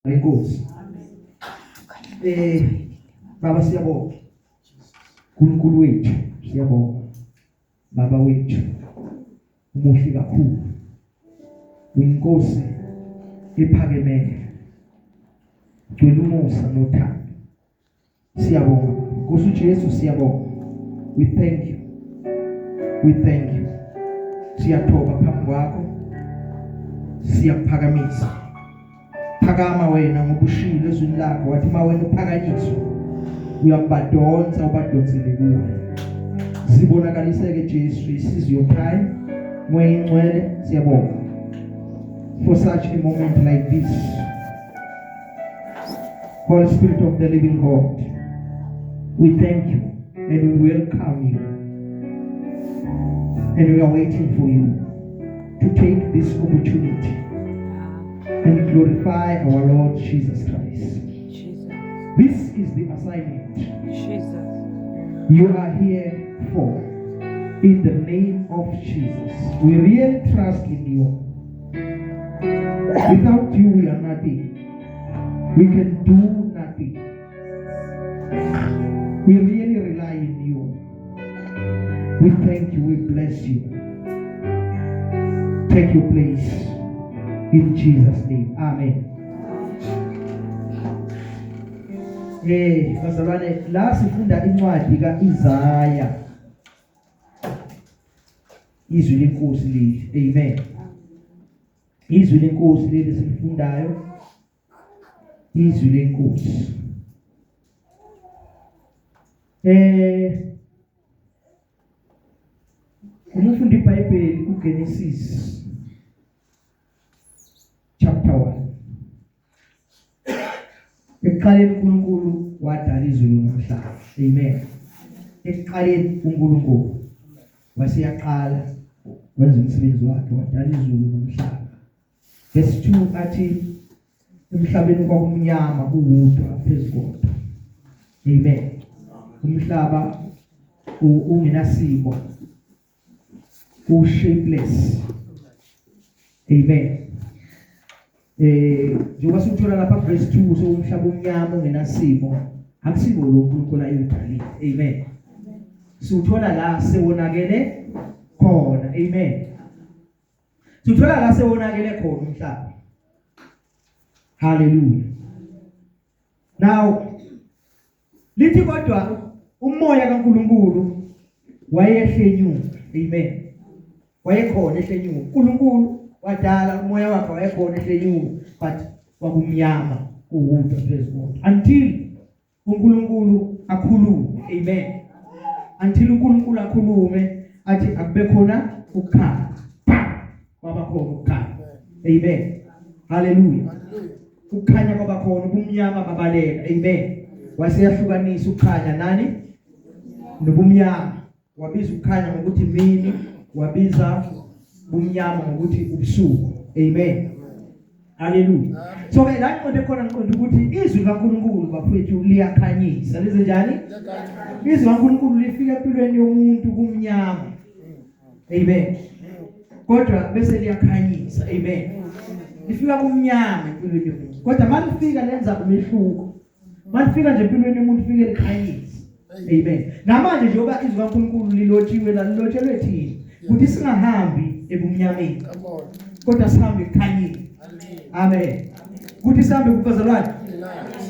Inkosi. Baba, siyabonga. uNkulunkulu wethu, siyabonga. Baba wethu, umuhle kakhulu. Uyinkosi ephakemele. Gcwele umusa nothando. Siyabonga. Nkosi uJesu, siyabonga. We thank you. We thank you. Siyathoba phambi kwakho. Siyakuphakamisa. Phakama wena ngoba ushilo ezwini lakho, wathi uma wena uphakanyiswa uyakubadonsa ubadonsele kuwe. Zibonakaliseke Jesu, this is your time. Moya ingcwele, siyabonga for such a moment like this. Holy Spirit of the living God, we thank you and we welcome you. And we are waiting for you to take this opportunity and glorify our Lord Jesus Christ. Jesus. This is the assignment Jesus. you are here for. In the name of Jesus, we really trust in you. Without you, we are nothing. We can do nothing. We really rely on you. We thank you. We bless you. Take your place in Jesus' name. Amen. Bazalwane, la sifunda incwadi kaIsaya. Izwi lenkosi leli. Amen. Izwi lenkosi leli silifundayo. Izwi lenkosi. Uma ufunda iBhayibheli kuGenesis chapter 1, ekuqaleni uNkulunkulu wadala izulu nomhlaba. Amen. Ekuqaleni uNkulunkulu waseyaqala wenza umsebenzi wakhe, wadala izulu nomhlaba. Verse 2 athi emhlabeni kwakumnyama kuwudwa phezu kodwa. Amen. Umhlaba ungenasimo, u shapeless. Amen. Njengoba sikuthola lapha verse 2, so umhlaba omnyama ongenasimo akusiwo lo uNkulunkulu ayudalile. Amen. Siwuthola la sewonakele khona. Amen. Siwuthola la sewonakele khona umhlaba. Hallelujah. Now lithi kodwa umoya kaNkulunkulu wayehlenyuka. Amen. Wayekhona ehlenyuka. uNkulunkulu wadala umoya wakhe, wayekhona ehlenyuka, but kwakumnyama kuwudwa phezu kodwa until uNkulunkulu akhulume. Amen. Until uNkulunkulu akhulume athi akube khona ukukhanya, kwaba khona ukukhanya. Amen. Hallelujah. Ukukhanya kwaba khona, ubumnyama babaleka. Amen. Waseyahlukanisa ukukhanya nani nobumnyama. Wabiza ukukhanya ngokuthi mini, wabiza ubumnyama ngokuthi ubusuku. Amen. Hallelujah. So ke la ngiqonde khona, ngiqonde ukuthi izwi likaNkulunkulu, bafethu, liyakhanyisa. Lize njani? Izwi likaNkulunkulu lifika empilweni yomuntu kumnyama. Amen. Kodwa bese liyakhanyisa. Amen. Lifika kumnyama empilweni yomuntu. Kodwa malifika lenza umehluko. Malifika nje empilweni yomuntu fike likhanyise. Amen. Namanje njengoba izwi kaNkulunkulu lilotshiwe, lalotshelwe thina ukuthi singahambi ebumnyameni. Come on. Kodwa sihambe ekukhanyeni. Amen. Kuthi sihambe kubazalwane.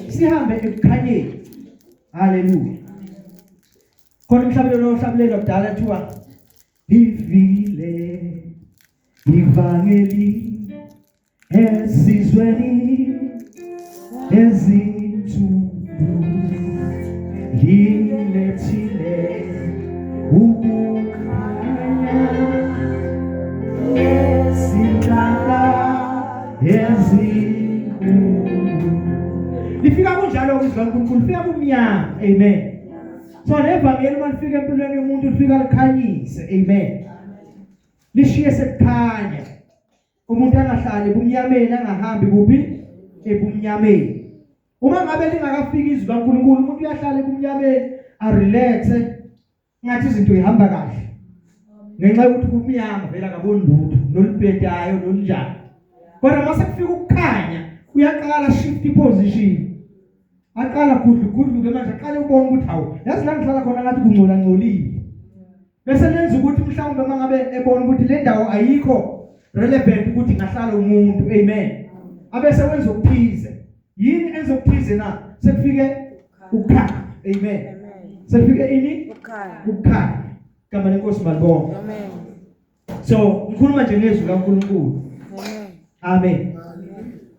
Sihambe ekukhanyeni. Hallelujah. Khona umhlabelelo ohlabelelwa kudala kuthiwa livile ivangeli esizweni ezinsundu, lilethile ukukhanya ezinhlanga ezinkulu. Lifika kunjalo izwi likaNkulunkulu, lifika kumnyama. Amen. So nevangeli uma lifika empilweni yomuntu lifika likhanyise. Amen. Lishiye sekukhanya. Umuntu angahlali ebumnyameni, angahambi kuphi? Ebumnyameni. Uma ngabe lingakafiki izwi kaNkulunkulu, umuntu uyahlala ebumnyameni, arelaxe, ngathi izinto ihamba kahle. Ngenxa yokuthi kumnyama vele akaboni lutho, nolubhedayo nolunjani. Kodwa mase kufika ukukhanya, Uyaqala shift position. Aqala gudlu gudluke manje aqale ubona ukuthi hawu yazi la ngihlala khona ngathi kungcola ngcolile. Bese lenza ukuthi mhlawumbe uma ngabe ebona ukuthi le ndawo ayikho relevant ukuthi ngahlala umuntu amen. Abese wenza okuthize. Yini enza okuthize na? Sekufike ukukhanya. Amen. Sekufike ini? Ukukhanya. Ukukhanya. Igama lenkosi malibonke. Amen. So ngikhuluma nje ngezwi kaNkulunkulu. Amen. Amen.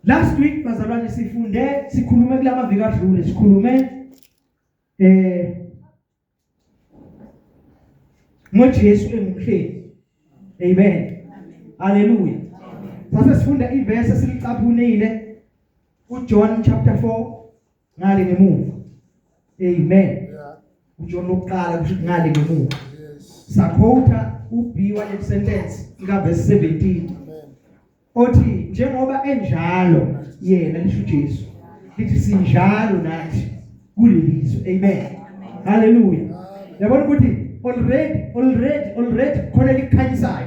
Last week bazalwane sifunde sikhulume kulamaviki adlule sikhulume ngoJesu engumhleli. Amen. Hallelujah. Sase sifunda ivesi esilicaphunile uJohn chapter 4 ngale ngemuva. Amen. Yeah. uJohn lokuqala kusho ukuthi ngale ngemuva. Yes. Sakhotha uB wale sentence ka verse 17. Amen. Othi njengoba enjalo yena lisho uJesu lithi sinjalo nathi kulelizwe. Amen. Hallelujah. Yabona ukuthi already khona likhanyisayo.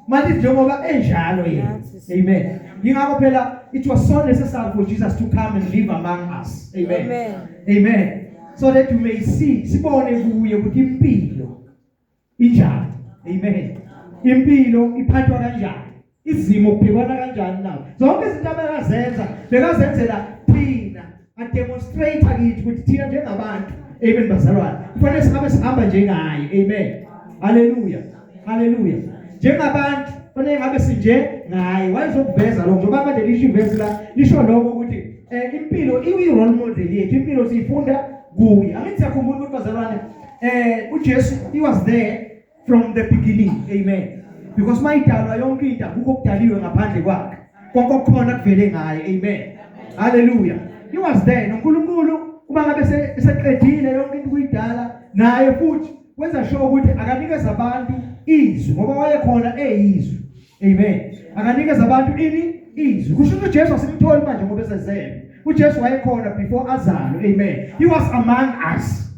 Manje njengoba enjalo yena. Amen. Yingakho phela it was so necessary for Jesus to come and live among us. Amen. Amen. Amen. So that you may see sibone kuye ukuthi impilo injani. Amen. Impilo iphathwa kanjani? Izimo kubhekwana kanjani nazo? Zonke izinto abekazenza bekazenzela thina a demonstrate kithi ukuthi thina njengabantu amen bazalwane kufanele singabe sihamba njengaye. Amen. Hallelujah. Hallelujah. Njengabantu kufanele ngabe sinje ngaye wayezokuveza lokho njengoba manje lisho ivesi la lisho lokho ukuthi impilo iwi role model yethu impilo siyifunda kuye. Angithi siyakhumbula ukuthi bazalwane uJesu he was there from the beginning. Amen. Because mayidalwa yonke into akukho okudaliwe ngaphandle kwakhe. Konke okukhona kuvele ngaye. Amen. Hallelujah. He was there noNkulunkulu uma ngabe seqedile yonke into kuyidala naye futhi wenza sure ukuthi akanikeza abantu izwi ngoba wayekhona eyizwi. Amen. Akanikeza abantu ini izwi. Kusho ukuthi uJesu asimtholi manje ngoba esezelwe. uJesu wayekhona before azalwe. Amen. He was among us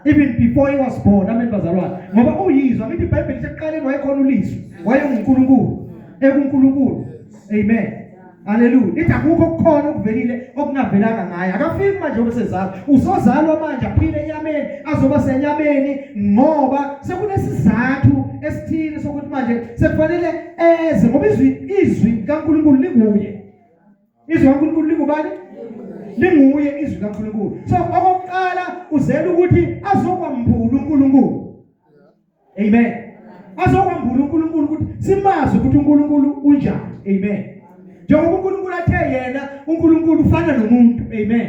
even before he was born. Amen bazalwane. Ngoba uyizwi, angithi iBhayibheli lithi ekuqaleni wayekhona ulizwi. WayenguNkulunkulu. EkuNkulunkulu. Amen. Hallelujah. Ithi akukho okukhona okuvelile okungavelanga ngaye. Akafiki manje ngoba sezalwa. Usozalwa manje aphile enyameni, azoba senyameni ngoba sekunesizathu esithile sokuthi manje sekufanele eze ngoba izwi kaNkulunkulu linguye. Izwi kaNkulunkulu lingubani? Linguye izwi kaNkulunkulu. So okokuqala uzela ukuthi azokwambula uNkulunkulu. Amen. Azokwambula uNkulunkulu ukuthi simazi ukuthi uNkulunkulu unjani. Amen. Njengoba uNkulunkulu athe yena uNkulunkulu ufana nomuntu. Amen.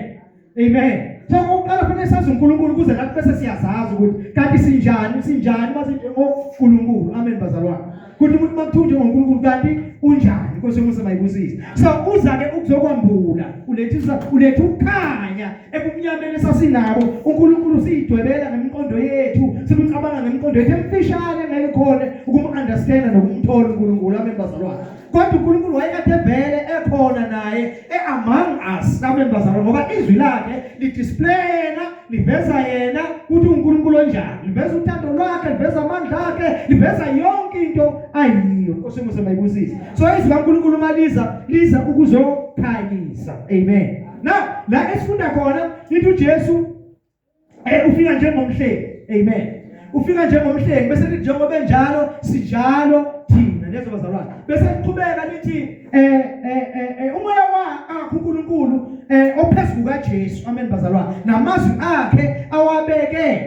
Amen. So okokuqala kufanele sazi uNkulunkulu ukuze nathi bese siyazazi ukuthi kanti sinjani, sinjani masinjengoNkulunkulu. Amen bazalwane. Kuthi umuntu makuthiwa njengoNkulunkulu kanti unjani? Inkosi yomusa mayibusise. So uza ke ukuzokwambula, uletha ukukhanya ebumnyameni esasinabo. uNkulunkulu siyidwebela ngemiqondo yethu, simucabanga ngemiqondo yethu emfishane ngeke khone ukumunderstanda nokumthola uNkulunkulu. Amen bazalwane. Kodwa uNkulunkulu wayekade vele ekhona naye among us. Amen bazalwane, ngoba izwi lakhe lidisplay yena, liveza yena ukuthi uNkulunkulu onjani, liveza uthando lwakhe, liveza amandla akhe, liveza yonke into ayiyo. Inkosi yomusa mayibusise. So izwi kaNkulunkulu maliza liza ukuzokhanyisa. Amen. Now la esifunda khona lithi uJesu ufika njengomhleli. Amen. Ufika njengomhleli bese lithi njengoba enjalo sinjalo thina lezo bazalwane. Bese liqhubeka lithi umoya wakhe uNkulunkulu ophezulu kaJesu. Amen bazalwane. Namazwi akhe awabeke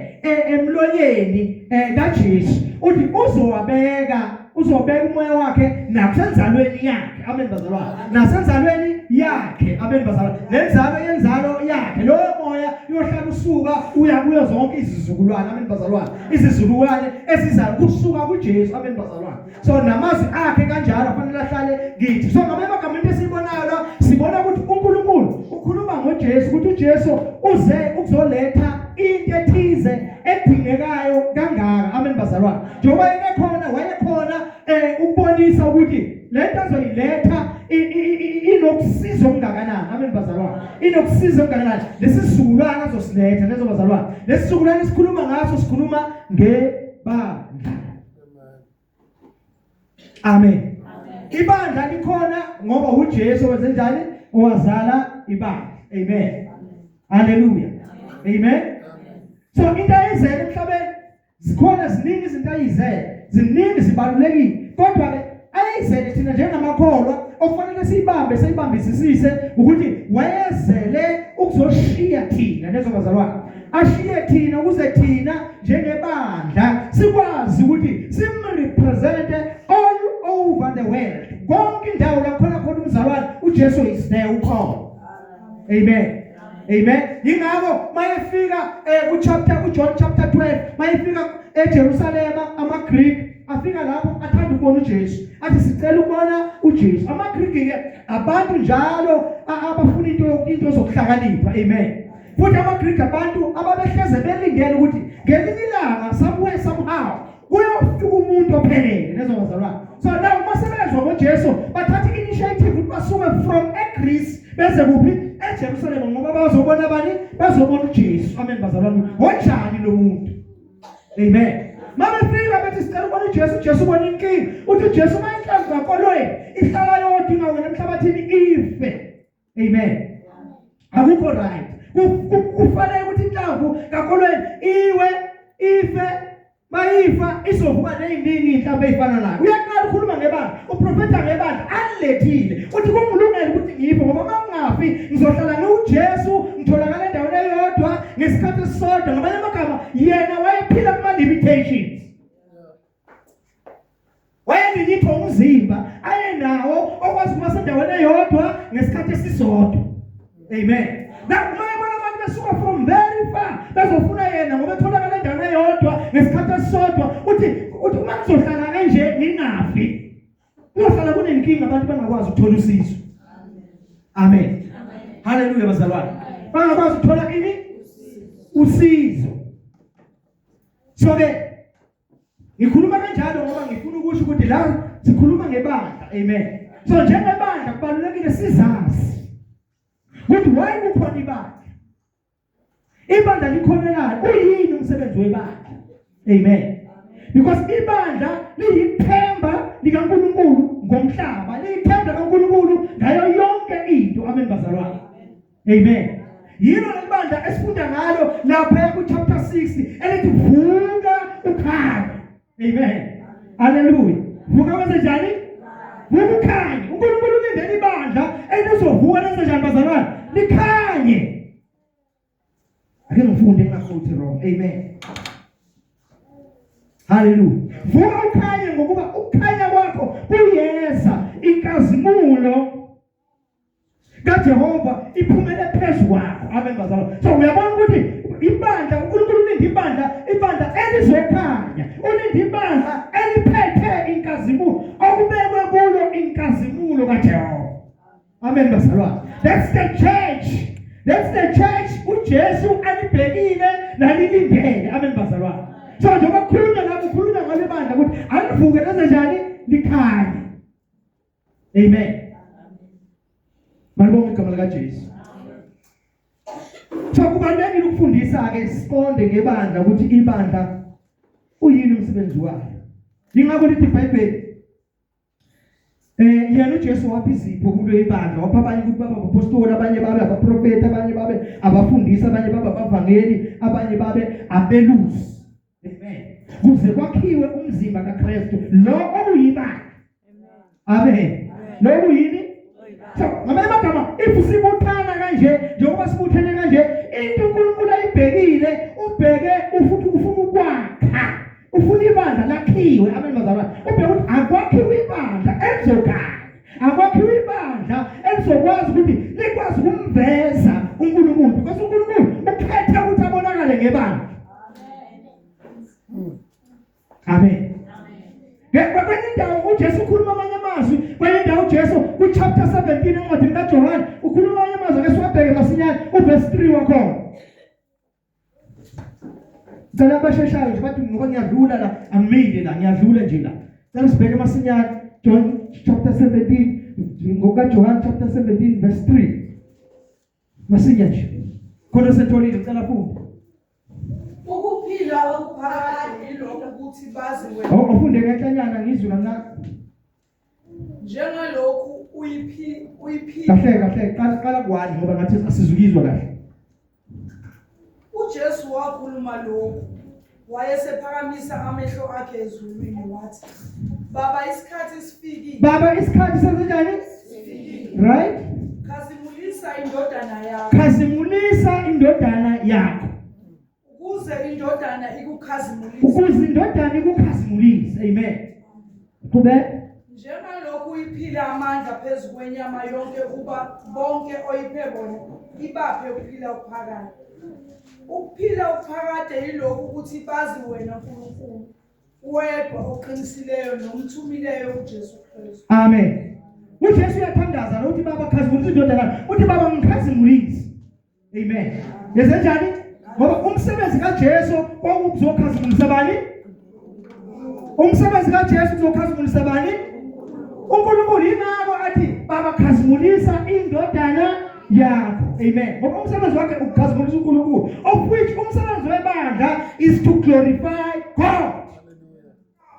emlonyeni kaJesu. Uthi uzowabeka uzobeka umoya wakhe nasenzalweni yakhe. Amen bazalwane. Nasenzalweni yakhe. Amen bazalwane. Lenzalo yenzalo yakhe. Lowo moya uyohlala usuka uya kuyo zonke izizukulwane. Amen bazalwane. Izizukulwane ezizayo kusuka kuJesu. Amen bazalwane. So namazwi akhe kanjalo afanele ahlale kithi. So ngamanye amagama into esiyibonayo la sibona ukuthi uNkulunkulu ukhuluma ngoJesu ukuthi uJesu uze ukuzoletha into ethize edingekayo kangaka. Amen bazalwane. Njengoba ebekhona wayekhona ukubonisa ukuthi lento azoyiletha inokusiza okungakanani. Amen bazalwane. Inokusiza okungakanani. Lesi sizukulwane azosiletha lezo bazalwane. Lesi sizukulwane sikhuluma ngaso sikhuluma ngebandla. Amen. Ibandla likhona ngoba uJesu wenze njani? Owazala ibandla. Amen. Haleluya. Amen. So into ayizele emhlabeni zikhona ziningi izinto ayizele, ziningi zibalulekile. Kodwa ke ayizele thina njengamakholwa okufanele siyibambe siyibambisisise ukuthi wayezele ukuzoshiya thina nezo bazalwane. Ashiye thina ukuze thina njengebandla sikwazi ukuthi simrepresente all over the world. Konke indawo la khona khona umzalwane uJesu is there ukhona. Amen. Amen. Yingakho mayefika eh, ku chapter ku John chapter 12 mayefika eJerusalema amaGreek afika lapho athanda ukubona uJesu. Athi sicela ukubona uJesu. AmaGreek ke abantu njalo abafuna into into zokuhlakanipha. Amen. Futhi amaGreek abantu ababehleze belindele ukuthi ngelinye ilanga somewhere somehow kuyofika umuntu ophelele nezwa bazalwane so now uma sebezwa ngoJesu bathatha i-initiative ukuthi basuke from eGreece beze kuphi eJerusalem ngoba bazobona bani bazobona uJesu amen bazalwane onjani lo muntu amen mabefika bethi sicela ukubona uJesu uJesu ubona inkinga uthi uJesu uma inhlamvu kakolweni ihlala yodwa ingawena emhlabathini ife Amen. Akukho right. Kufanele ukuthi inhlamvu kakolweni iwe ife mayifa izovuka neziningi inhlamvu ezifana nayo. Uyaqala ukukhuluma ngebandla, uprofetha ngebandla alilethile. Uthi kungilungele ukuthi ngife ngoba uma ngingafi ngizohlala ngiwuJesu ngitholakala endaweni eyodwa ngesikhathi esisodwa. Ngamanye amagama yena wayephila kuma limitations. Wayenilithwa umzimba ayenawo okwazi ukuba sendaweni eyodwa ngesikhathi esisodwa. Amen. Now uma ebona abantu besuka from very far bezofuna yena ngoba etholakala endaweni eyodwa ngesikhathi esisodwa uthi uthi uma ngizohlala kanje ngingafi kuyohlala kunenkinga abantu bangakwazi ukuthola usizo. Amen. Haleluya bazalwane. Bangakwazi ukuthola ini? Usizo. So ke Ngikhuluma kanjalo ngoba ngifuna ukusho ukuthi la sikhuluma ngebandla. Amen. So njengebandla kubalulekile sizazi ukuthi why kukhona ibandla. Ibandla likhonelani? Uyini umsebenzi webandla? Amen. Because ibandla liyithemba likaNkuluNkulu ngomhlaba, liyithemba likaNkuluNkulu ngayo yonke into. Amen bazalwane. Amen. Yilo lelibandla esifunda ngalo lapha ku chapter 6 elithi vuka ukhanye. Amen. Hallelujah. Vuka wenze njani? Vuka ukhanye. uNkulunkulu ulindele ibandla elizovuka lenze njani bazalwane? Likhanye. Ake ngifunde ngingafuthi wrong. Amen. Hallelujah. Vuka ukhanye ngokuba ukukhanya kwakho kuyeza inkazimulo kaJehova iphumele phezu kwakho. Amen bazalwane. So uyabona ukuthi ibandla uNkulunkulu ulinde ibandla ibandla elizokhanya ulinde ibandla eliphethe inkazimulo okubekwe kulo inkazimulo kaJehova. Amen bazalwane. That's the church. That's the church uJesu alibhekile nalilindele. Amen bazalwane. So njengoba kukhulunywa lapho kukhulunywa ngale bandla ukuthi alivuke lenze njani likhanye. Amen. Malibonge igama likaJesu. So kubalulekile ukufundisa ke siqonde ngebandla ukuthi ibandla uyini umsebenzi wayo. Yingakho lithi iBhayibheli Eh yena uJesu wapha izipho kulo ibandla wapha abanye ukuthi babe abapostoli abanye babe abaprofeti abanye babe abafundisi abanye babe abavangeli abanye babe abelusi Amen. Kuze kwakhiwe umzimba kaKristu lo okuyibandla. Amen. Lo kuyini? So ngamanye amagama if sibuthana kanje njengoba sibuthene kanje into uNkulunkulu ayibhekile ubheke ufuthi ufuna ukwakha ufuna ibandla lakhiwe amen bazalwane ubheke ukuthi akwakhiwe ibandla elizokhanya akwakhiwe ibandla elizokwazi ukuthi likwazi ukumveza uNkulunkulu because uNkulunkulu ukhetha ukuthi abonakale ngebandla Amen. Kwenye indawo uJesu ukhuluma amanye amazwi, kwenye indawo uJesu ku-chapter 17 encwadini kaJohane ukhuluma amanye amazwi ake siwabheke masinyane uverse 3 wakhona. Ngicela abasheshayo nje bathi ngoba ngiyadlula la angimile la ngiyadlula nje la. Cela sibheke masinyane John chapter 17 ngokaJohane chapter 17 verse 3. Masinya nje. Khona setholile ngicela funde. Ukuphila okuphakade yilokhu ukuthi bazi wena. Oh, ufunde ngenhlanyana ngizwe kancane. Njengalokhu uyiphi uyiphile. Kahle kahle qala qala kwani ngoba ngathi asizukizwa kahle. UJesu wakhuluma lokhu wayesephakamisa amehlo akhe ezulwini wathi, Baba, isikhathi sifikile. Baba isikhathi senzenjani? Right? Khazimulisa indodana yakho. Khazimulisa indodana yakho. Ukuze indodana ikukhazimulise. Ukuze indodana ikukhazimulise. Amen. Qhubeka. Njengalokhu uyiphile amandla phezu kwenyama yonke ukuba bonke oyiphe bona ibaphe ukuphila okuphakade. Ukuphila okuphakade yilokhu ukuthi bazi wena Nkulunkulu wedwa oqinisileyo nomthumileyo uJesu Kristu. Amen. UJesu uyathandaza lo uthi baba khazimulisa indodana, uthi baba ngikhazimulise. Amen. Yenzenjani? Ngoba umsebenzi kaJesu kwakuzokhazimulisa bani? Umsebenzi kaJesu uzokhazimulisa bani? uNkulunkulu yingakho athi baba khazimulisa indodana yakho. Amen. Ngoba umsebenzi wakhe ukukhazimulisa uNkulunkulu. Of which umsebenzi webandla is to glorify God.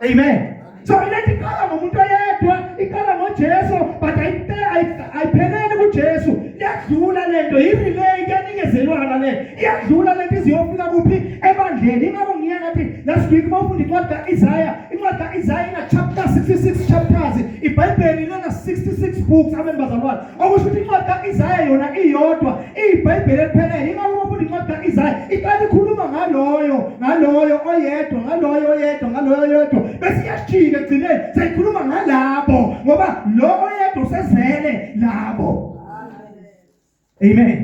Amen. So ilento iqala ngomuntu oyedwa, iqala ngoJesu, but ayipheleli kuJesu. Iyadlula lento, i-relay kuyanikezelwana le. Iyadlula lento iziyofika kuphi? Ebandleni. Ingakho ngiye ngathi last week uma ufunda incwadi ka-Isaya, incwadi ka-Isaya ina chapter 66 chapters. IBhayibheli lina 66 books, amen bazalwane. Okusho ukuthi incwadi ka-Isaya yona iyodwa iyiBhayibheli eliphelele. Ingakho uma ufunda incwadi ka-Isaya iqala ikhuluma ngaloyo ngaloyo oyedwa ngaloyo oyedwa ngaloyo oyedwa bese iyajika ekugcineni seyikhuluma ngalabo ngoba lo oyedwa usezele labo. Amen.